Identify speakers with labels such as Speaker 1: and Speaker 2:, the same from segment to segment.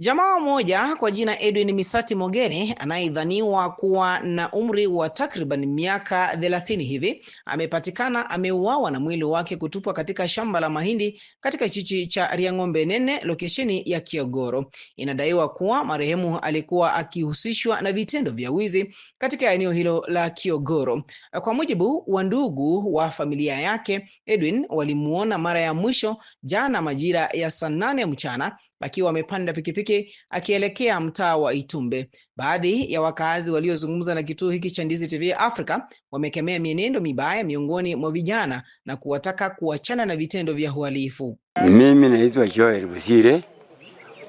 Speaker 1: Jamaa mmoja kwa jina Edwin Misati Mogeni anayedhaniwa kuwa na umri wa takriban miaka 30 hivi amepatikana ameuawa na mwili wake kutupwa katika shamba la mahindi katika kijiji cha Riang'ombe Nene, lokesheni ya Kiogoro. Inadaiwa kuwa marehemu alikuwa akihusishwa na vitendo vya wizi katika eneo hilo la Kiogoro. Kwa mujibu wa ndugu wa familia yake, Edwin walimuona mara ya mwisho jana majira ya saa 8 mchana akiwa amepanda pikipiki akielekea mtaa wa Itumbe. Baadhi ya wakazi waliozungumza na kituo hiki cha Ndizi TV Africa wamekemea mienendo mibaya miongoni mwa vijana na kuwataka kuachana na vitendo vya uhalifu.
Speaker 2: Mimi naitwa Joel Busire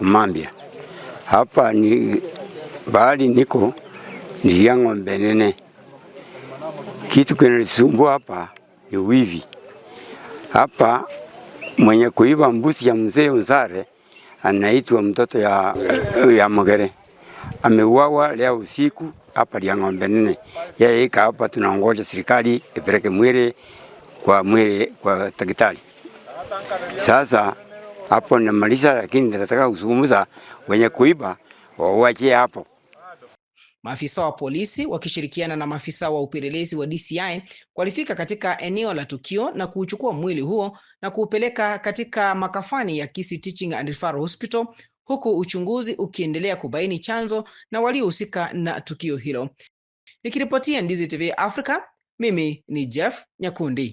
Speaker 2: Umambia. Hapa ni bahali niko ni Ng'ombe Nene. Kitu kinanisumbua hapa ni wivi. Hapa mwenye kuiba mbuzi ya mzee Unsare anaitwa mtoto ya Mogere, ameuawa leo usiku hapa Ng'ombe Nene. Yeye ika hapa, tunangoja serikali ipeleke mwili kwa daktari. Sasa hapo namaliza, lakini nataka kuzungumza wenye kuiba waachie hapo.
Speaker 1: Maafisa wa polisi wakishirikiana na maafisa wa upelelezi wa DCI walifika katika eneo la tukio na kuuchukua mwili huo na kuupeleka katika makafani ya Kisii Teaching and Referral Hospital, huku uchunguzi ukiendelea kubaini chanzo na waliohusika na tukio hilo. Nikiripotia Ndizi TV Africa, mimi ni Jeff Nyakundi.